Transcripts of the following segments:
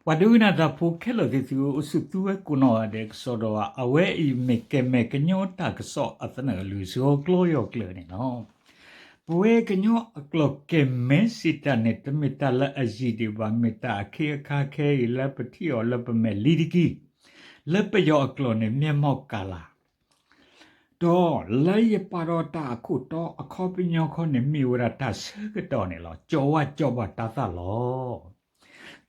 ပှၤဒိကနၣ်တၢ်ဖိခဲလၢာ်သ့ၣ်သုဧၢ, အိၣ်ဆူၣ်သုဝဲကိးနီၢ်ဂၤဒဲးကစီဒီဧါ, အဝဲအံၤမ့ၢ်ကဲၤမဲာ်ကညီတၢ်ကစီၣ်အသနၢၣ်အလုၢ်အဆှီကျိယီၢ်ကျၢၢ်န့ၣ်လီၤ. ပဝဲကညီအကျိာ်ကဲၤမဲာ်စံးတၢ်န့ၣ် တမ့ၢ်တၢ်လၢအယံာ်ဒံးဘၣ်, မ့ၢ်တၢ်အခ့အခါခဲအံၤလၢပထံၣ်အီၤလၢပမဲာ်လံတက့ၢ်. လၢပယီၤအကျိာ်န့ၣ် မျက်မှောက်ကာလ ဒီးလၢယပာ်ဒီးတၢ်အခိၣ်တီအခီပညီခီန့ၣ် မ့ၢ်ဝဲဒၣ်တၢ်ဆၢကတီၢ်န့ၣ်လီၤ. ကၠီၣ်ဝါကၠီၣ်ဘၣ်တၤသၣ်လီၤ.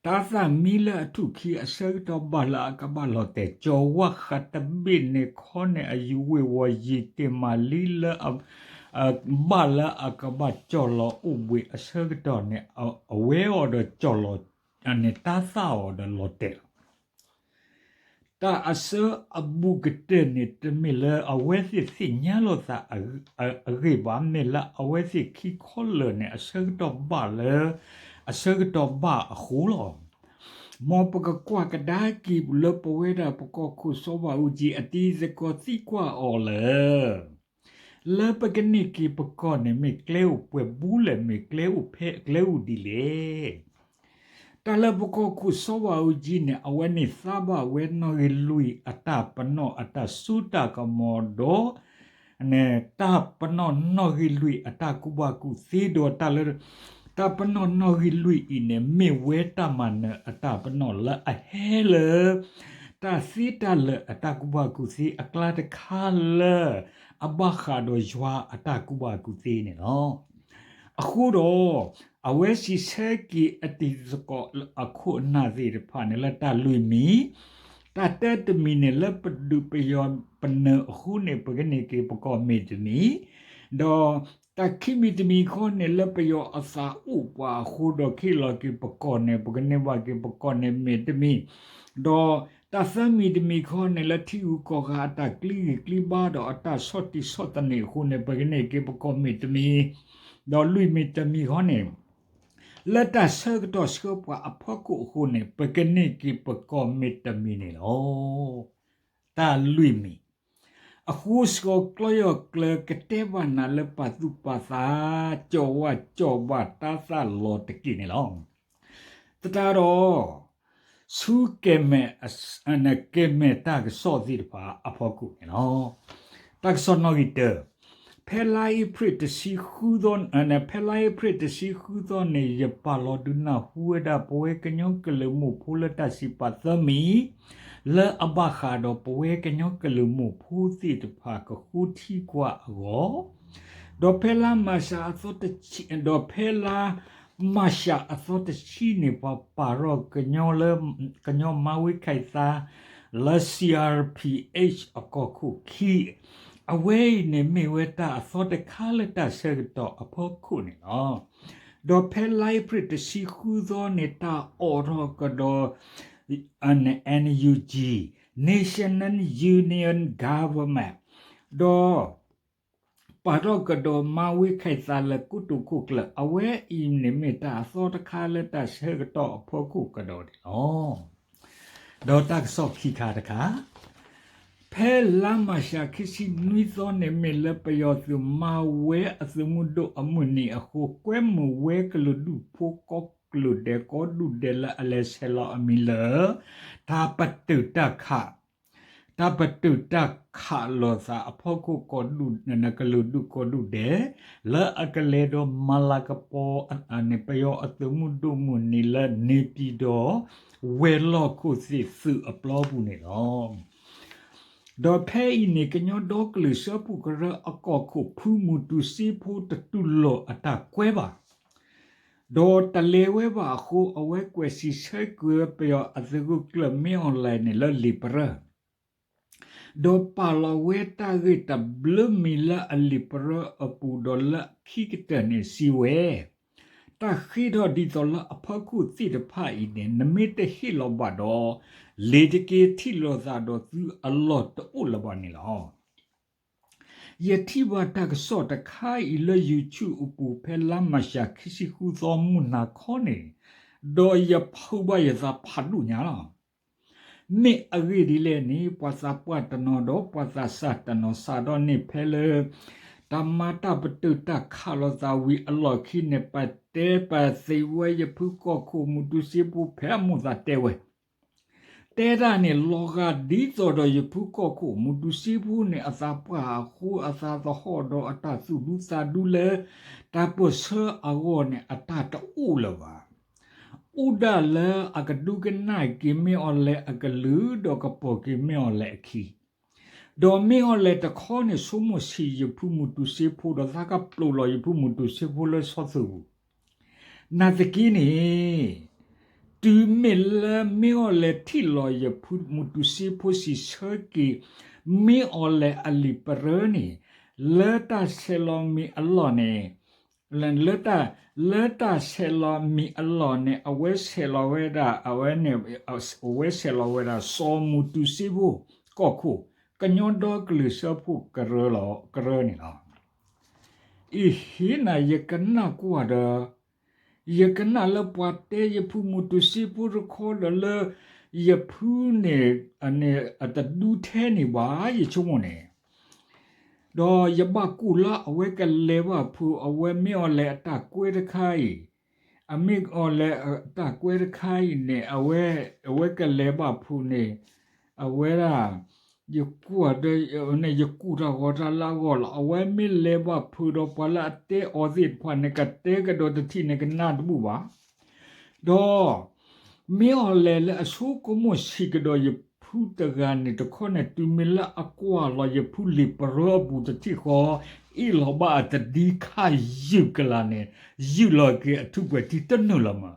တၤသၣ်မံလၢအထူၣ်ခံအဆၢကတီၢ်ဘၣ်လၢအကဘၣ်လီၤတဲာ်, ကၠီၣ်ဝါဃးတဘ့ၣ်န့ၣ်ခီန့ၣ် အယူၤဝ့ၢ်ဝီၤယံၤတ့ၢ်မးလံလၢ ဘၣ်လၢအကဘၣ်ကၠီၣ်လီၤအိၣ်ဘှံးအဆၢကတီၢ်န့ၣ် အဝဲအီၤဒီးကၠီၣ်လီၤန့ၣ် တၤသၣ်အီၤဒီးလီၤတဲာ်လီၤ. တၢ်အဆၢအဘူးကတၢၢ်န့ၣ် တမ့ၢ်လၢအဝဲသ့ၣ်သ့ၣ်ညါလိာ်သးအဂ့ၢ်ဘၣ်, မ့ၢ်လၢအဝဲသ့ၣ်ခံခီလၢာ်န့ၣ် အဆၢကတီၢ်ဘၣ်လၢ အဆၢကတီၢ်ဘၣ်အဃိလီၤ. မ်ပကကွၢ်ကဒါက့ၤလၢပဝဲဒၣ်ပကီၢ်ခိၣ်စီၤဘးအူကၠံအတံၤသကိးသံကွၢ်အီၤလၢ လၢပကန့ၢ်က့ၤပကီၢ်န့ၣ် မ့ၢ်ကျဲအိၣ်ပှဲၤဘူးလဲၣ်, မ့ၢ်ကျဲအိၣ်ဖဲကျဲအိၣ်ဒ်လဲၣ်. တၢ်လၢပကီၢ်ခိၣ်စီၤဘးအူကၠံန့ၣ် အဝဲန့ၣ်သါဘၣ်ဝဲနီၣ်ဂံၢ်လွံၢ်အတၢ်ပနီၣ်အတၢ်စိတၢ်ကမီၤဒီး တၢ်ပနီၣ်နီၣ်ဂံၢ်လွံၢ်အတၢ်ကူၣ်ဘၣ်ကူၣ်သ့ဒီးတၢ်လၢ တၢ်ပနီၣ်နီၣ်ဂံၢ်လွံၢ်အံၤန့ၣ် မ့ၢ်ဝဲတၢ်မၤနၢၤအတၢ်ပနီၣ်လၢအဟဲလၢ တၢ်သ့တၢ်လၢာ်အတၢ်ကူၣ်ဘၣ်ကူၣ်သ့အကျါတခါလၢ အဘၣ်ဃးဒီးယွၤအတၢ်ကူၣ်ဘၣ်ကူၣ်သ့န့ၣ်လီၤ. အဃိဒီး အဝဲစံးဆၢက့ၤအတံၤသကိးအခိၣ်အနၢ်သ့ၣ်တဖၣ်န့ၣ်လၢတၢ်လွံၢ်မံၤ, တၢ်တၢတမံၤန့ၣ် လၢပဒုးပယီၤပနၢၤအဃိန့ၣ် ပကန့ၢ်က့ၤပကီၢ်မ့ၢ်တမံၤ, ဒီးတၢ်ခံမံၤတမံၤခီန့ၣ် လၢပယီၤအသးအိၣ်ပှၤအဃိဒီး ကဟ့ၣ်လီၤက့ၤပကီၢ်န့ၣ် ပကန့ၢ်ဘၣ်က့ၤပကီၢ်န့ၣ်မ့ၢ်တမံၤ, ဒီးတၢ်သၢမံၤတမံၤခီန့ၣ် လၢထံဂုၤကီၢ်ဂၤအတၢ်ကျံဂံၢ်ကျံဘါဒီးအတၢ်ဆီၣ်တံၢ်ဆီၣ်သနံးအဃိန့ၣ် ပကန့ၢ်က့ၤပကီၢ်မ့ၢ်တမံၤ, ဒီးလွံၢ်မံၤတမံၤခီန့ၣ် လၢတၢ်ဆၢကတီၢ်ဆှၢပှၤအဖီခိၣ်အဃိန့ၣ် ပကန့ၢ်က့ၤပကီၢ်မ့ၢ်တမံၤန့ၣ်လီၤ. တၢ်လွံၢ်မံၤ အဃိစ့ၢ်ကီးကျီယီၢ်ကျၢၤကတဲဘၣ်နၤလၢပာ်သူၣ်ပာ်သး ကၠီၣ်ဝါကၠီၣ်ဘၣ်တၤသၣ်လီၤတက့ၢ်န့ၣ်လီၤ. သတးဒီး ဆူကဲၤမဲာ် ကဲၤမဲာ်တၢ်ကစီၣ်သ့ၣ်တဖၣ်အဖီခိၣ်န့ၣ်လီၤ. တၢ်ကစီၣ်နီၣ်ဂံၢ်တၢ ဖဲလါအ့ဖြ့ၣ်တဆံဃုသီ ဖဲလါအ့ဖြ့ၣ်တဆံဃုသီန့ၣ် ယပာ်လီၤဒုးနၢ်ဟူဝဲဒၣ် ပဝဲကညီကလုာ်မိၢ်ဖိလၢတၢ်စံးပာ်သၢမံၤ လၢအဘၣ်ဃးဒီးပဝဲကညီကလုာ်မိၢ်ဖိသ့ၣ်တဖၣ်ကဃုထံကွၢ်အဂီၢ် ဒီးဖဲလါမၢ်ၡးအသီတဆံ ဒီးဖဲလါမၢ်ၡးအသီတဆံန့ၣ် ပှၤပာ်ထီၣ်ကညီလၢ ကညီမၤဝ့ၤခဲအံသး လၢ C R P H အကီၢ်ခိၣ်ခံ အဝဲအံၤန့ၣ်မ့ၢ်ဝဲတၢ်အသီတခါလၢတၢ်ဆၢကတီၢ်အဖီခိၣ်န့ၣ်လီၤ. ဒီးဖဲလါအ့ဖြ့ၣ်တဆံဃုသီန့ၣ် တၢ်အိးထီၣ်ကဒီး N U G, National Union Government ဒီး ပာ်ထီၣ်ကဒီးမၤဝ့ၤခဲအံသးလၢကိတိာ်ခိၣ်ကျၢၢ် အဝဲအံၤန့ၣ်မ့ၢ်တၢ်အသီတခါလၢတၢ်ဆၢကတီၢ်အဖီခိၣ်ကဒီးန့ၣ်လီၤ. ဒီးတၢ်ကစီၣ်ခံခါတခါ ဖဲလါမၢ်ၡးခံဆံနွံသီန့ၣ် မ့ၢ်လၢပယီၤသုးမၤဝဲအသုးမုၢ်ဒိၣ်အမုၢ်နံၤအဃိ ကွဲမုာ်ဝဲကလုာ်ဒူၣ်ဖိကိးကလုာ်ဒဲး ကိးဒူၣ်ဒဲးလၢအလဲၤဆဲးလီၤအမံၤလၢ တၢ်ပတုာ်တၢ်ခး တၢ်ပတုာ်တၢ်ခးလိာ်သးအဖီခိၣ် ကလုာ်ဒူၣ်ကိးဒူၣ်ဒဲး လၢအကလဲၤဒီးမၤလၤကပီၤ ပယီၤအသုးမုၢ်ဒိၣ်မုၢ်နံၤလၢ နေပြည်တော် ဝဲၤလီၢ်ခိၣ်သ့ၣ်သုးအပျီပူၤန့ၣ်လီၤ. ဒီးဖဲအံၤန့ၣ် ကညီဒီကလုာ်စၢဖှိၣ်ကရၢအကီၢ်ခိၣ်ဖု မူတူစ့ဖိတတူၢ်လိာ်အတၢ်ကွဲဘၣ် ဒီးတလဲၤဝဲဘၣ်အဃိ အဝဲကွဲးစံးဆၢကွံာ်ဝဲပယီၤအသုးဂုာ်ကျၢၢ် မင်းအောင်လှိုင်န့ၣ် လၢလံာ်ပရၢ ဒီးပာ်လီၤဝဲတၢ်ဂ့ၢ်တဘျုးမံၤလၢအလံာ်ပရၢအပူၤ ဒီးလၢခံကတၢၢ်န့ၣ်စံးဝဲ, တၢ်ဃ့ထီၣ်ဒ်သိးလၢအဖီခိၣ်သ့ၣ်တဖၣ်အံၤန့ၣ် နမ့ၢ်တဟ့ၣ်လီၤဘၣ်ဒီး လ့ၤတက့ၤထံၣ်လိာ်သးဒီးသုအလီၢ်တအိၣ်လၢၤဘၣ်န့ၣ်လီၤ. ယထံၣ်ဘၣ်တၢ်ကစီၣ်တခါအံၤလၢ YouTube အပူၤ ဖဲလါမၢ်ၡးခံဆံဃုသီမုၢ်နၤခီန့ၣ်, ဒီးယဖုးဘၣ်ယသးဖးဒိၣ်ညါလီၤ. မ့ၢ်အဂ့ၢ်ဒ်လဲၣ်န့ၣ် ပှၤသးပှၢ်တနီၤဒီး ပှၤသးစၢ်တနီၤစးထီၣ်န့ၢ်ဖဲလၢ တၢ်မၤတၢ်ပတုာ်တၢ်ခးလိာ်သးဝံၤအလီၢ်ခံန့ၣ် ပတဲပသံဝဲယဖုကီၢ်ခိၣ်မူတူစ့ဖိဖဲအမိၢ်သးတဲဝဲ တဲတၢ်န့ၣ် လီၤဂာ်ဒ်သိးဒီးယဖုကီၢ်ခိၣ် မူတူစ့ဖိန့ၣ် အသးပှၢ်အဃိ အသးသဟီၣ်ဒီးအတၢ်သူၣ်ဒူသးဒူလၢ တၢ်ပၢၢ်ဆၢအဂီၢ်န့ၣ် အတၢ်တအိၣ်လၢၤဘၣ်. အိၣ်ဒၣ်လၢအကဒိကနၣ်က့ၤမ့ၢ်အီၤလဲၣ်အကလုၢ် ဒီးကပိာ်က့ၤမ့ၢ်အီၤလဲၣ်အခံ ဒီးမ့ၢ်အီၤလဲၣ်တခီန့ၣ် ဆိကမိၣ်ဆံးယဖုမူတူစ့ဖိ ဒီးသးကပျိာ်လီၤယဖုမူတူစ့ဖိလၢဆီသူၣ်ပူၤ နာ်သက့န့ၣ် တုၤမ့ၢ်လၢမ့ၢ်အီၤလဲၣ်ထံၣ်လီၤယဖုမူတူစ့ဖိစံးဆၢက့ၤ မ့ၢ်အီၤလဲၣ်အလံာ်ပရၢန့ၣ် လၢတၢ်ဆဲးလီၤမံၤအလီၢ်န့ၣ် လၢတၢ် လၢတၢ်ဆဲးလီၤမံၤအလီၢ်န့ၣ် အဝဲဆဲးလီၤဝဲဒၣ် အဝဲန့ၣ် အဝဲဆဲးလီၤဝဲဒၣ် စီၤမူတူစ့ဖိ ကီၢ်ခိၣ် ကညီဒီကလုာ်စၢဖှိၣ်ကရၢလီၤ ကရၢန့ၣ်လီၤ. အံၤဟ့ၣ်နၤ ယကနၣ်ကွၢ်ဒီး ယကနၣ်လၢပှၤတဲယဖုမူတူစ့ဖိတခီဒီးလၢ ယဖုန့ၣ် အတဒူထဲန့ၣ်ဘၣ် ယဆိကမိၣ်န့ၣ် ဒီးယဘၣ်ကူၣ်လၢအဝဲကလဲၤဘၣ်ဖုး အဝဲမ့ၢ်အီၤလဲၣ်အတၢ်ကွဲတခါအံၤ, အမ့ၢ်အီၤလဲၣ်အတၢ်ကွဲတခါအံၤန့ၣ် အဝဲ အဝဲကလဲၤဘၣ်ဖုးန့ၣ် အဝဲဒၣ် ယကွၢ်ဒီး ယကူၣ်တၢ်ဂီၤတၢ်လၢအဂီၢ်လီၤ. အဝဲမ့ၢ်လဲၤဘၣ်ဖုးဒီးပှၤလၢအတဲအီၤသ့ၣ်တဖၣ်န့ၣ် ကတဲကဒီးတထံၣ်န့ၣ် ကနၣ်တဘူၣ်ဘၣ်. ဒီး မ့ၢ်အီၤလဲၣ်လၢအဆိကမိၣ်ဆံးကဒီးယဖုတဂၤန့ၣ်တခီန့ၣ် တုၤမ့ၢ်လၢအကွၢ်လီၤယဖုလံာ်ပရၢအပူၤတထံၣ်ဃီ အ့ၣ်လီၤဘၣ်အတဒံခါယုၢ်ကလာ်န့ၣ် ယုၢ်လီၤက့ၤအထူးပှဲၤထံတနုာ်လီၤမး.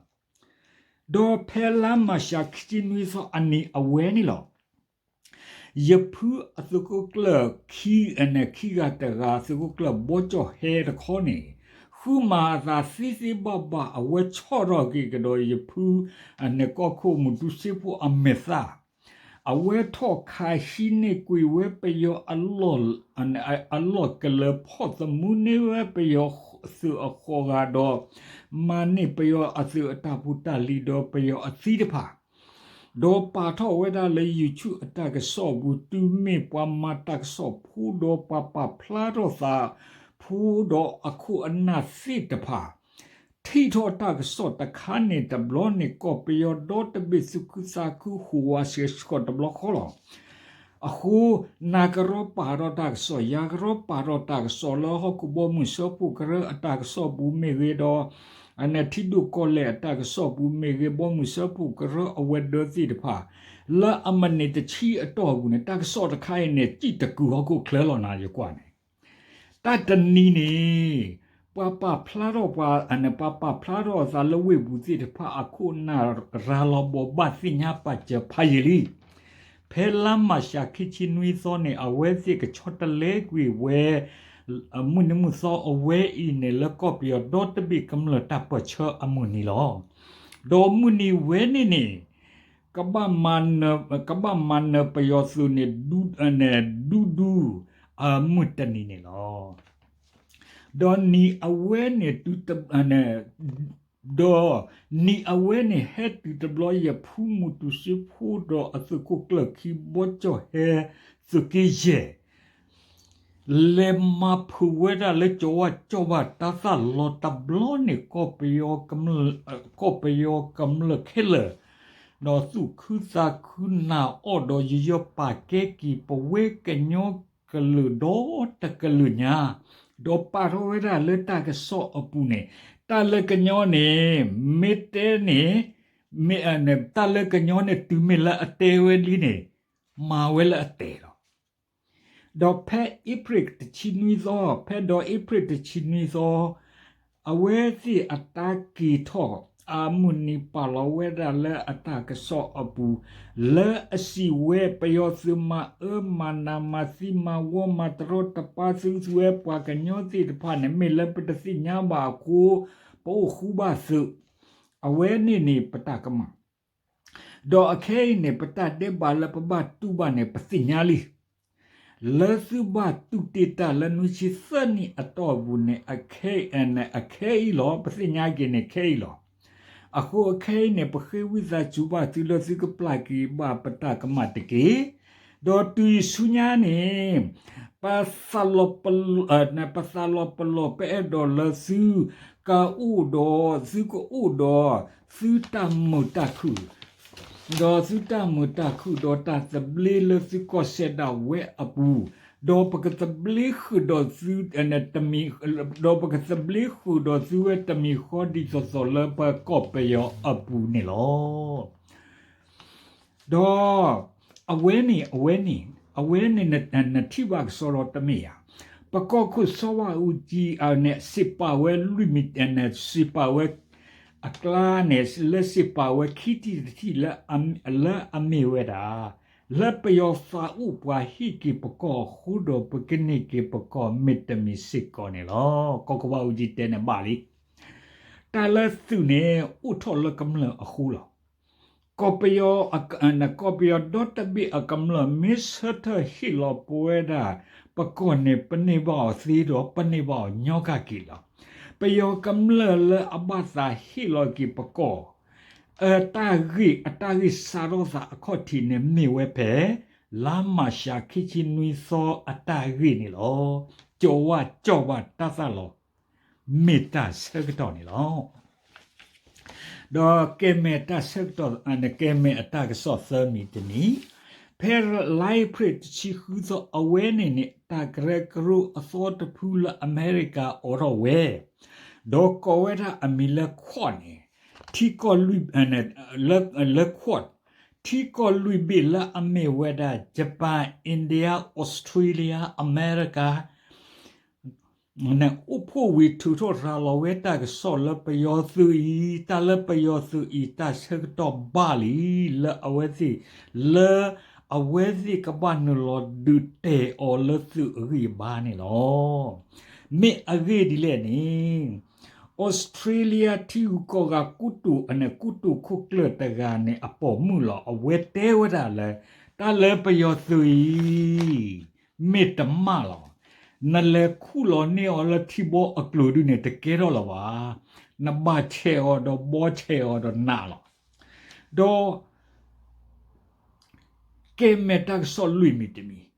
ဒီးဖဲလါမၢ်ၡးခံဆံနွံသီအနံၤအဝဲန့ၣ်လီၤ. ယဖုအသုးခိၣ်ကျၢၢ်ခံ အန့ၣ်ခံဂၤတဂၤ သုးခိၣ်ကျၢၢ်ဘီကၠီၣ်ဟဲတခီန့ၣ် ဃုမၤအသးသ့သ့ဘၣ်ဘၣ် အဝဲဆီၣ်ထီၣ်က့ၤကဒီးယဖု အန့ၣ်ကီၢ်ခိၣ်မူတူစ့ဖိအမဲာ်သၣ် အဝဲထီၣ်ခးဟံးန့ၢ်ကွံာ်ဝဲပယီၤအလီၢ် အလီၢ်ကလၢၤ ဖီၣ်သမူန့ၢ်ဝဲပယီၤသုးအဃိးဂၤဒီး မၤန့ၢ်ပယီၤအသုးအတၢ်ဖိတၢ်လံၤဒီးပယီၤအသံတဖၣ် ဒီးပာ်ထီၣ်ဝဲဒၣ်လၢ YouTube အတၢ်ကစီၣ်ပူၤ တုၤမ့ၢ်ပှၤမၤတၢ်ကစီၣ်ဖိဒီးပှၤပာ်ဖျါထီၣ်သးဖိဒီးအခိၣ်အနၢ်သ့ၣ်တဖၣ် ထံၣ်ထီၣ်တၢ်ကစီၣ်တခါန့ၣ်တဘျီန့ၣ် ကီၢ်ပယီၤဒီတဘ့ၣ်သူၣ်ခုသးခုဟူးဝးစဲးဆှီတဘျီဃီလီၤ. အဃိ နၤကရီပာ်ထီၣ်တၢ်ကစီၣ် ယၤကရီပာ်ထီၣ်တၢ်ကစီၣ်လၢဟီၣ်ခိၣ်ဘီမုၢ်စၢဖှိၣ်ကရၢအတၢ်ကစီၣ်ပူၤမ့ၢ်ဂ့ၤဒီး အန့ၣ်ထံဒိၣ်ကီၢ်လဲၢ်အတၢ်ကစီၣ်ပူၤမ့ၢ်ဂ့ၤ ဘီမုၢ်စၢဖှိၣ်ကရၢအဝဲၤဒၢသ့ၣ်တဖၣ် လၢအမံးနံးတဆံအတီၢ်ပူၤန့ၣ် တၢ်ကစီၣ်တခါအံၤန့ၣ် စံၣ်တကုာ်ဟီၣ်ခိၣ်ချၢလီၤနၤ ယကွၢ်န့ၣ် တၢ်တနံၤန့ၣ် ပှၤပာ်ဖျါထီၣ်ပှၤ ပှၤပာ်ဖျါထီၣ်အသးလၢဝ့ၢ်ပူၤသ့ၣ်တဖၣ်အခိၣ်အနၢ် ရၤလီၤဘိးဘၣ်သ့ၣ်ညါပာ်စၢၤဖးယံာ်လံ. ဖဲလါမၢ်ၡးခံဆံနွံသီန့ၣ် အဝဲသ့ၣ်ကဆီတလဲကွံာ်ဝဲ မုၢ်နံၤမုၢ်သီအဝဲအံၤန့ၣ် လၢကီၢ်ပယီၤဒီတဘ့ၣ်ကမျၢၢ်တၢ်ပၢၢ်ဆၢအမုၢ်နံၤလီၤ. ဒီးမုၢ်နံၤဝဲန့ၣ်န့ၣ် ကဘၣ်မၤနၢၤပယီၤသုးန့ၣ် ဒူဒူ အမုၢ်တနံၤန့ၣ်လီၤ. ဒီးနံၤအဝဲန့ၣ် ဒီးနံၤအဝဲန့ၣ် ဟဲတုၤတဘျီယဖုမူတူစ့ဖိဒီးအသုးခိၣ်ကျၢၢ်ခံဘီကၠီၣ်ဟဲ သုးက့ယဲၢ် လဲၤမၤဖုးဝဲဒၣ်လၢကၠီၤဝါကၠီၤဘၣ်တၢ်သၣ်လီၤတဘျီန့ၣ် ကီၢ်ပယီၤကမျၢၢ်ခဲလၢာ် ဒီးသူၣ်ခုသးခုနာ်အီၤဒီး ယယီပာ်ကဲက့ၤပဝဲကညီကလုာ်ဒီတကလုာ်ညါ, ဒီးပာ်ထီၣ်ဝဲဒၣ်လၢတၢ်ကစီၣ်အပူၤန့ၣ် တၢ်လၢကညီန့ၣ် မ့ၢ်တဲန့ၣ် မ့ၢ် တၢ်လၢကညီန့ၣ် တုၤမ့ၢ်လၢအတဲဝဲလံန့ၣ် မၤဝဲလၢအတဲာ်လီၤ. ဒီးဖဲအ့ဖြ့ၣ်တဆံနွံသီ, ဖဲဒီးအ့ဖြ့ၣ်တဆံနွံသီ, အဝဲသ့ၣ်အတၢ်က့ၤထီၣ် အမုၢ်နံၤပာ်လီၤဝဲဒၣ်လၢအတၢ်ကစီၣ်အပူၤ လၢအစံးဝဲ ပယီၤသုးမၤအၢမၤနး မၤသံမၤဝီမၤတရီတပါသုသုဝဲပှၤကညီသ့ၣ်တဖၣ်န့ၣ် မ့ၢ်လၢပတသ့ၣ်ညါဘၣ်အဃိ ပအိၣ်ဃူဘၣ်သုး, အဝဲန့ၣ်န့ၣ် ပတၢ်ကမၣ် ဒီးအခဲအံၤန့ၣ် ပတၢ်ဒဲးဘးလၢပဘၣ်တူၢ်ဘၣ်န့ၣ် ပသ့ၣ်ညါလံ. လၢသုဘၣ်တူၢ်တ့ၢ်တၢ်လၢနွံဆံသၢနံၣ်အတီၢ်ပူၤန့ၣ် အခဲအံၤလီၤ. ပသ့ၣ်ညါက့ၤန့ၣ်ခဲအံၤလီၤ. အဃိအခဲအံၤန့ၣ် ပဃ့ဝံသးစူၤဘၣ်သုလၢသုကပျၢ်က့ၤဘၣ်ပတၢ်ကမၣ်တက့ၢ်. ဒီးတုၤယဆူညါန့ၣ် ပသးလီၤပလီၢ် ပအဲၣ်ဒိးလၢသုကအိၣ်ဒီး သုကအိၣ်ဒီး သုတၢ်မုာ်တၢ်ခုၣ် ဒီးသုတၢ်မုာ်တၢ်ခုၣ်ဒီးတၢ်သဘျ့လၢသုကီၢ်စဲၣ်ဒၣ်ဝဲအပူၤ, ဒီးပကသဘျ့ဃုာ်ဒီးသု ဒီးပကသဘျ့ဃုာ်ဒီးသုဝဲတမံၤဃီဒ်သိးသိးလၢပကီၢ်ပယီၤအပူၤန့ၣ်လီၤ. ဒီးအဝဲန့ၣ် အဝဲန့ၣ် အဝဲန့ၣ် နထံၣ်ဘၣ်ကစီဒီတမ့ၢ်ဧါ. ပကီၢ်ခိၣ်စီၤဘးအူကၠံန့ၣ် စံးပာ်ဝဲလွံၢ်မံၤ စံးပာ်ဝဲ အကျါန့ၣ် လၢစံးပာ်ဝဲခံထံၣ်တထံၣ်လၢ လၢအမ့ၢ်ဝဲဒၣ် လၢပယီၤသးအိၣ်ပှၤဟ့ၣ်က့ၤပကီၢ်အဃိဒီး ပကန့ၢ်က့ၤပကီၢ်မ့ၢ်တမံၤစ့ၢ်ကီးန့ၣ်လီၤ. ကီၢ်ကဘီအူကၠံတဲန့ၣ်ဘၣ်လံ. တၢ်လၢသုးန့ၣ် အိၣ်ထီၣ်လၢကမျၢၢ်အဃိလီၤ. ကီၢ်ပယီၤ ကီၢ်ပယီၤဒီတဘ့ၣ်အကမျၢၢ်မ့ၢ်ဆၢထၢၣ်ဟ့ၣ်လီၤပဝဲဒၣ် ပကီၢ်န့ၣ် ပန့ၢ်ဘၣ်အီၤသ့ဒီး ပန့ၢ်ဘၣ်အီၤညီကၢ်က့ၤလီၤ. ပယီၤကမျၢၢ်လၢအဘၣ်သးဟ့ၣ်လီၤက့ၤပကီၢ် အတၢ်ဂ့ၢ် အတၢ်ဂ့ၢ်စးထီၣ်သးအခီၣ်ထံးန့ၣ်မ့ၢ်ဝဲဖဲ လါမၢ်ၡးခံဆံနွံသီအတၢ်ဂ့ၢ်န့ၣ်လီၤ. ကၠီၤဝၣ်ကၠီၤဝၣ်တၢ်သၣ်လီၤ မ့ၢ်တၢ်ဆၢကတီၢ်န့ၣ်လီၤ. ဒီးကဲၤမဲာ်တၢ်ဆၢကတီၢ် ကဲၤမဲာ်အတၢ်ကစီၣ်သၢမံၤတမံၤ, ဖဲလါအ့ဖြ့ၣ်တဆံဃုသီ အဝဲန့ၣ်န့ၣ် တၢ်ကရၢကရိအသီတဖုလၢအမဲရကၤအိးထီၣ်ဝဲ ဒီးကိးဝဲဒၣ်အမံၤလၢ Quad န့ၣ် ထံကီၢ်လွံၢ် လၢ Quad ထံကီၢ်လွံၢ်ဘ့ၣ်လၢအမ့ၢ်ဝဲဒၣ် Japan, India, Australia, America န့ၣ် အိၣ်ဖှိၣ်ဝံၤထုးထီၣ်ရၤလီၤဝဲတၢ်ကစီၣ်လၢပယီၤသုးအံၤ တၢ်လၢပယီၤသုးအံၤ တၢ်ဆၢကတီၢ်ဘၣ်လံ လၢအဝဲသ့ၣ် လၢအဝဲသ့ၣ်ကဘၣ်နုာ်လီၤဒုးတဲာ်အီၤလၢသုးအဂံၢ်အဘါန့ၣ်လီၤ. မ့ၢ်အဂ့ၢ်ဒ်လဲၣ်န့ၣ် Australia ထံဂုၤကီၢ်ဂၤကူတိာ် ကူတိာ်ခိၣ်ကျၢၢ်တဂၤန့ၣ် အပိာ်မုၣ်လီၤ. အဝဲတဲဝဲဒၣ်လၢ တၢ်လၢပယီၤသုးအံၤ မ့ၢ်တမၣ်လီၤ. နလဲၤခူၣ်လီၤန့ၢ်အီၤလၢထံဘီအကျိၤဒုန့ၣ် တကဲထီၣ်လၢၤဘၣ်. နဘၣ်ဆဲးအီၤဒီးဘီဆဲးအီၤဒီးနးလီၤ. ဒီး ကဲၤမဲာ်တၢ်ကစီၣ်လွံၢ်မံၤတမံၤ,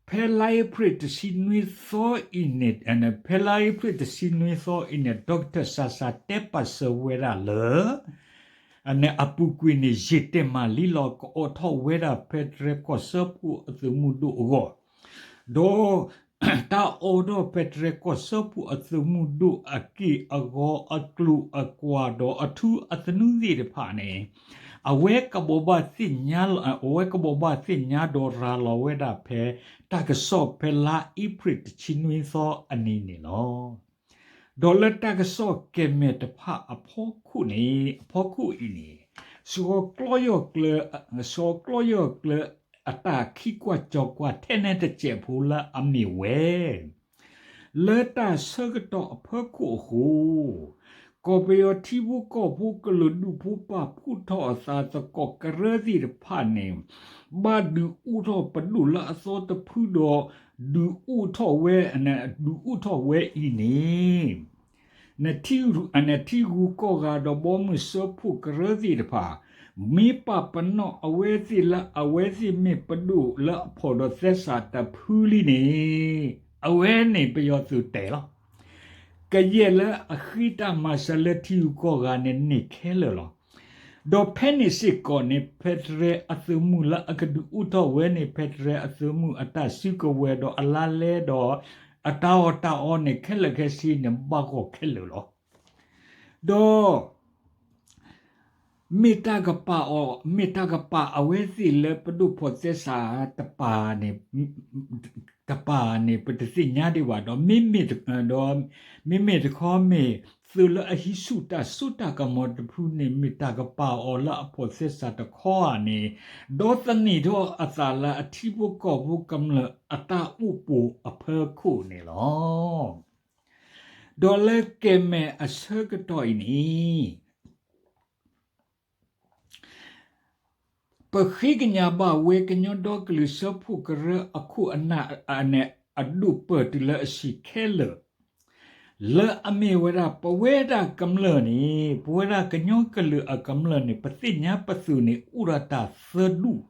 ဖဲလါအ့ဖြ့ၣ်တဆံနွံသီအံၤန့ၣ် ဖဲလါအ့ဖြ့ၣ်တဆံနွံသီအံၤန့ၣ် Doctor စၤစၤတဲပာ်စၢၤဝဲဒၣ်လၢ အပူၤကွံာ်န့ၣ် ယံာ်တဲာ်မးလံလီၤ ကအိးထီၣ်ဝဲဒၣ် ဖဲတရဲကီၢ်စၢဖှိၣ်အသုးမုၢ်ဒိၣ်အဂီၢ်, ဒီး တၢ်အိးထီၣ် ဖဲတရဲကီၢ်စၢဖှိၣ်အသုးမုၢ်ဒိၣ်အက့ၢ်အဂီၤ အကျိၤအကွာ်ဒီးအထူအသနူသ့ၣ်တဖၣ်န့ၣ် အဝဲကဘိးဘၣ်သ့ၣ်ညါ အဝဲကဘိးဘၣ်သ့ၣ်ညါဒီးရၤလီၤဝဲဒၣ်ဖဲ တၢ်ကစီၣ်ဖဲလါအ့ဖြ့ၣ်တဆံနွံသီအနံၤန့ၣ်လီၤ. ဒီးလၢတၢ်ကစီၣ်ကဲၤမဲာ်တဖၣ်အဖီခိၣ်န့ၣ် အဖီခိၣ်အံၤန့ၣ် စှီၤကျီယီၢ်ကျၢ စှီၤကျီယီၢ်ကျၢအတၢ်ခံကွၢ်ကၠီၤကွၢ်ထဲန့ၣ်တစဲးဖိလၢအမ့ၢ်ဝဲ လၢတၢ်ဆၢကတီၢ်အဖီခိၣ်အဃိ ကီၢ်ပယီၤထံဖိကီၢ်ဖိကလုာ်ဒူၣ်ဖိပာ်ဖှိၣ်ထီၣ်အသးသကိးကရၢသ့ၣ်တဖၣ်န့ၣ် ဘၣ်ဒုးအိၣ်ထီၣ်ပဒိၣ်လၢအသီတဖုဒီး ဒုးအိၣ်ထီၣ်ဝဲ ဒုးအိၣ်ထီၣ်ဝဲအံၤန့ၣ် နထံဂုၤကီၢ်ဂၤဒီးဘီမုၢ်စၢဖှိၣ်ကရၢသ့ၣ်တဖၣ် မ့ၢ်ပာ်ပနီၣ်အဝဲသ့ၣ်လၢအဝဲသ့ၣ်မ့ၢ်ပဒိၣ်လၢအဖိးဒီးသဲစးတဖုလံန့ၣ် အဝဲန့ၣ်ပယီၤသုးတဲာ်လီၤ. ကယဲၢ်လၢအဃ့တၢ်မၤစၢၤလၢထံဂုၤကီၢ်ဂၤန့ၣ်န့ၢ်ခဲလၢာ်လီၤ. ဒီးဖဲန့ၣ်စ့ၢ်ကီးန့ၣ် ဖဲတရဲအသုးမုၢ်လၢအကဒုးအိၣ်ထီၣ်ဝဲန့ၣ် ဖဲတရဲအသုးမုၢ်အတၢ်စုကဝဲၤဒီးအလါလဲဒီး အတၢ်အီၣ်တၢ်အီန့ၣ် ခဲလၢာ်ခဲဆ့န့ၣ် ဘၣ်ဂီၢ်ခဲလၢာ်လီၤ. ဒီး မ့ၢ်တၢ်ကပာ်အီၤ မ့ၢ်တၢ်ကပာ်အဝဲသ့ၣ်လၢပဒိၣ်ဖိးသဲစးတပၤန့ၣ် တပၤန့ၣ် ပတသ့ၣ်ညါဒံးဘၣ်ဒီး ဒီး မ့မ့ၢ်တခီမ့ၢ် သုးလၢအဟံးဆူၣ်တၢ်စိတၢ်ကမီၤတဖုန့ၣ် မ့ၢ်တၢ်ကပာ်အီၤလၢအဖိးသဲစးတခီဧါန့ၣ် ဒီးသန့ၤထီၣ်အသးလၢအထံဖိကီၢ်ဖိကမျၢၢ်အတၢ်အိၣ်ပိာ်အဖီခိၣ်န့ၣ်လီၤ. ဒီးလၢကဲၤမဲာ်အဆၢကတီၢ်အံၤန့ၣ် ပဃ့ကညးဘၣ်ဝဲကညီဒီကလုာ်စၢဖှိၣ်ကရၢအခိၣ်အနၢ်န့ၣ် အဒိၣ်ပၢၢ်တုၤလၢအဆံးခဲလၢာ် လၢအမ့ၢ်ဝဲဒၣ် ပဝဲဒၣ်ကမျၢၢ်န့ၣ် ပဝဲဒၣ်ကညီကလုာ်အကမျၢၢ်န့ၣ် ပသ့ၣ်ညါပသုးန့ၣ် အိၣ်ဒီးတၢ်သၢဒူၣ်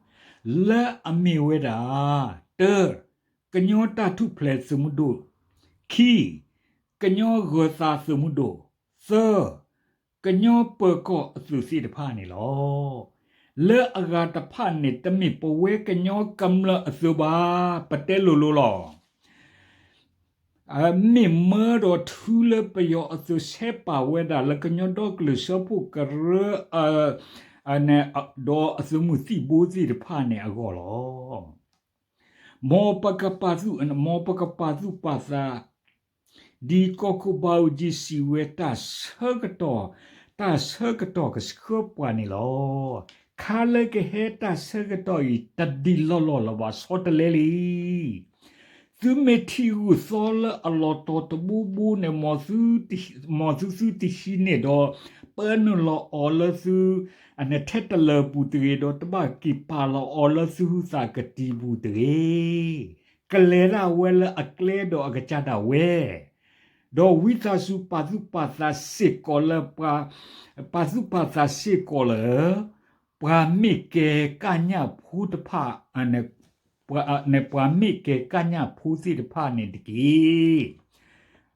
လၢအမ့ၢ်ဝဲဒၣ် တၢ ကညီတၢ်ထူၣ်ဖျဲးသုးမုၢ်ဒိၣ်, ခံ ကညီဂၢၤသးသုးမုၢ်ဒိၣ်, သၢ ကညီပၢၤကီၢ်အသုးသ့ၣ်တဖၣ်န့ၣ်လီၤ. လၢအဂၤတဖၣ်န့ၣ် တမ့ၢ်ပဝဲကညီကမျၢၢ်အသိးဘၣ်, ပတဲလိၤလိၤလီၤ. မ့ၢ်မၢဒီးထုလၢပယီၤအသိးဆဲးပာ်ဝဲဒၣ်လၢကညီဒီကလုာ်စၢဖှိၣ်ကရၢ ဒီးအသုးမုၢ်သံၣ်ဘိသ့ၣ်တဖၣ်န့ၣ်အဂီၢ်လီၤ. မ်ပကပာ်သူၣ်, မ်ပကပာ်သူၣ်ပာ်သး ဒ်ကီၢ်ခိၣ်ဘးအူကၠံစံးဝဲတၢ်ဆၢကတီၢ်, တၢ်ဆၢကတီၢ်ကဆှၢပှၤန့ၣ်လီၤ. ခါလၢကဟဲတၢ်ဆၢကတီၢ်အံၤ တဒံးလီၢ်လီၢ်လၢၤဘၣ် ဆီတလဲလံ. သုမ့ၢ်ထံၣ်ဂုၢ်သီလၢအလီၤတီၤတဘိဘိန့ၣ် မ်သုသုတဟံးန့ၢ်ဒီး ပၢနုာ်လီၤအီၤလၢသု ထဲတလၢၢ်ပူၤတဂ့ၤ, ဒီးတဘၣ်က့ၤပာ်လီၤအီၤလၢသုဟုသးကတံၤပူၤတဂ့ၤ. ကလဲၤဒၣ်ဝဲလၢအကျဲဒီးအကစၢ်ဒၣ်ဝဲ, ဒီးဝံသးစူၤပာ်သူၣ်ပာ်သးစ့ၢ်ကီးလၢ ပာ်သူၣ်ပာ်သးစ့ၢ်ကီးလၢ ပှၤမ့ၢ်ကဲကညၣ်ဖိတဖၣ်, ပှၤမ့ၢ်ကဲကညၣ်ဖိသ့ၣ်တဖၣ်န့ၣ်တက့ၢ်.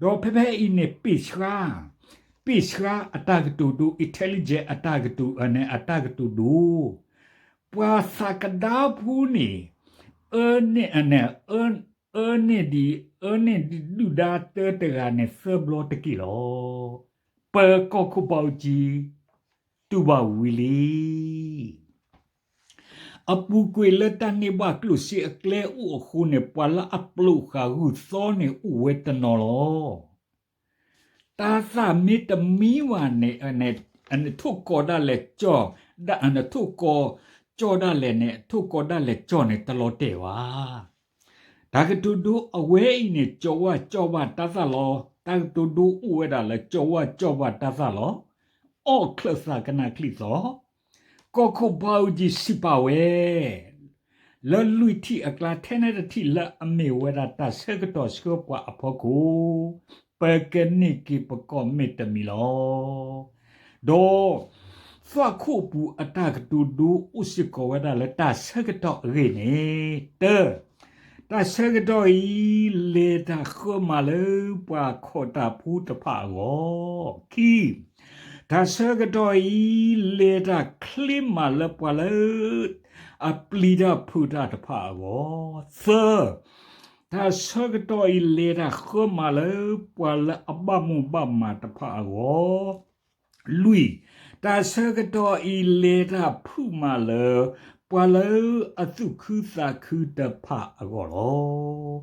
ဒီးဖဲဖဲအံၤန့ၣ် ပ့ၢ်ဆှါ, ပ့ၢ်ဆှါအတၢ်ကတိၤဒိ intelligence အတၢ်ကတိၤ, အတၢ်ကတိၤဒိ, ပှၤသးကဒါဖိန့ၣ် အၢန့ၣ်, အၢန့ၢ်ဒံး, အၢန့ၢ်ဒံးဒုၣ်ဒါတၢတဂၤန့ၣ် သၢဘျီတက့ၢ်လီၤ. ပကီၢ်ခိၣ်ဘးအူကၠံ တူၢ်ဘၣ်ဝံၤလံ. အပူၤကွံာ်လၢတၢ်န့ၢ်ဘၣ်ကျိၣ်စ့အကျဲအိၣ်အဃိန့ၣ် ပှၤလၢအပျိာ်ဃာ်ဂုၢ်သီန့ၣ်အိၣ်ဝဲတနီၤလီၤ. တၤသၣ်မ့ၢ်တမံဘၣ်န့ၣ် ထိၣ်ကီၤဒၣ်လဲာ်ကၠီၣ်, ထိၣ်ကီၤကၠီၣ်ဒၣ်လဲာ်န့ၣ် ထိၣ်ကီၤဒၣ်လဲာ်ကၠီၣ်န့ၣ် တလီၤတဲာ်ဘၣ်. တၢ်ကတိၤဒိအဝဲအံၤန့ၣ် ကၠီၤဝၣ်ကၠီၣ်ဘၣ်တၤသၣ်လီၤ. တၢ်ကတိၤဒိအိၣ်ဝဲဒၣ်လၢ ကၠီၤဝၣ်ကၠီၣ်ဘၣ်တၤသၣ်လီၤ. အီၣ်ချၢၣ်သးကနၣ်ချံၣ်သီ, ကီၢ်ခိၣ်ဘးအူကၠံစံးပာ်ဝဲ လၢလွံၢ်ထံၣ်အကျါ ထဲန့ၣ်တထံၣ်လၢအမ့ၢ်ဝဲဒၣ်တၢ်ဆၢကတီၢ်ဆှၢပှၤအဖီခိၣ်, ပကန့ၢ်က့ၤပကီၢ်မ့ၢ်တမံၤလီၤ. ဒီးသွၣ်ခိၣ်ပူၤအတၢ်ကတိၤဒိအိၣ်စ့ၢ်ကီးဝဲဒၣ်လၢတၢ်ဆၢကတီၢ်အဂ့ၢ်န့ၣ်, တၢ, တၢ်ဆၢကတီၢ်အံၤ လဲၤတၢ်ဃၢမးလၢပှၤခီၣ်တၢ်ဖိတဖၣ်အဂီၢ်, ခံ, တၢ်ဆၢကတီၢ်အံၤ လဲၤတၢ်ချ့မးလၢပှၤလၢ အပျံၤတၢ်ဖုးတၢ်တဖၣ်အဂီၢ်, သၢ, တၢ်ဆၢကတီၢ်အံၤ လဲၤတၢ်ဃၢမးလၢပှၤလၢအဘၣ်မိၣ်ဘၣ်မးတဖၣ်အဂီၢ်, လွံၢ်, တၢ်ဆၢကတီၢ်အံၤ လဲၤတၢ်ဖုးမးလၢ ပှၤလၢအသူၣ်ခုသးခုတဖၣ်အဂီၢ်လီၤ.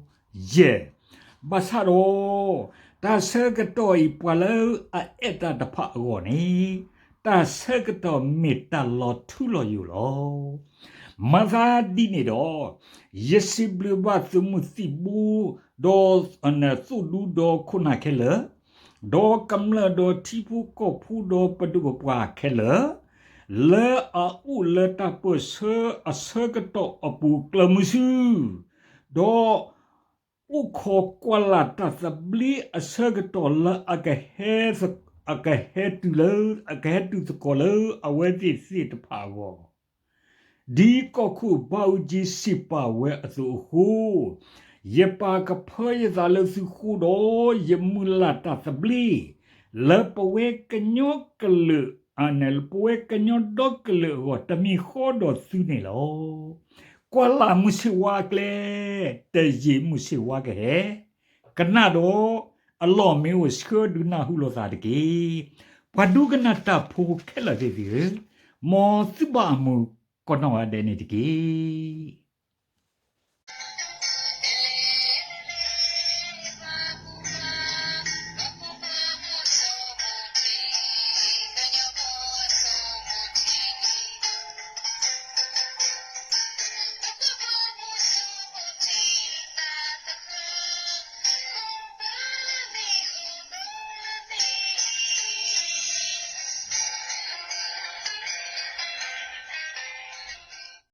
ယဲၢ်, ဘၣ်ဆၣ်ဒီး တၢ်ဆၢကတီၢ်အံၤ ပှၤလၢအအဲၣ်တၢ်တဖၣ်အဂီၢ်န့ၣ် တၢ်ဆၢကတီၢ်မ့ၢ်တၢ်လီၤထူလီၤယိာ်လီၤ. မၤသးဒ်န့ၣ်ဒီး ယစံးဘျုးဘၣ်သုးမုၢ်သံၣ်ဘိ ဒီး သိၣ်ဒူဒီခိၣ်နၢ်ခဲလၢာ်, ဒီးကမျၢၢ်ဒီးထံဖိကီၢ်ဖိဒီးပဒိၣ်ပပှၢ်ခဲလၢာ်, လၢအအိၣ်လၢတၢ်ပၢၢ်ဆၢအဆၢကတီၢ်အပူၤကျၢၤမုဆူ, ဒီး အိၣ်ခိးကွၢ်လၢ်တၢ်သဘျ့အဆၢကတီၢ်လၢအကဟဲ, အကဟဲတုၤလၢ, အကဟဲတုၤသကိးလၢအဝဲသ့ၣ်သ့ၣ်တဖၣ်အဂီၢ်, ဒ်ကီၢ်ခိၣ်ဘးအူကၠံစံးပာ်ဝဲအသိးအဃိ, ယပာ်ကဖၢယသးလၢသုဃိဒီး ယမုၢ်လၢ်တၢ်သဘျ့ လၢပဝဲကညီကလုာ်, ပဝဲကညီဒီကလုာ်အဂီၢ် တမံၤဃီဒီးသုန့ၣ်လီၤ. ကွၢ်လၢ်မုၢ်ဆ့ၣ်ဝါအကျဲ, တယံာ်မုၢ်ဆ့ၣ်ဝါကဟဲ, ကနၣ်ဒီးအလီၢ်မ့ၢ်အိၣ်ဆှၢဒုးနၢ်ဟူလိာ်သးတက့ၢ်. ပှၤဒိကနၣ်တၢ်ဖိခဲလၢာ်သ့ၣ်သုဧၢ, မ်သုဘၣ်အမုာ်ကိးနီၢ်ဂၤဒဲးန့ၣ်တက့ၢ်.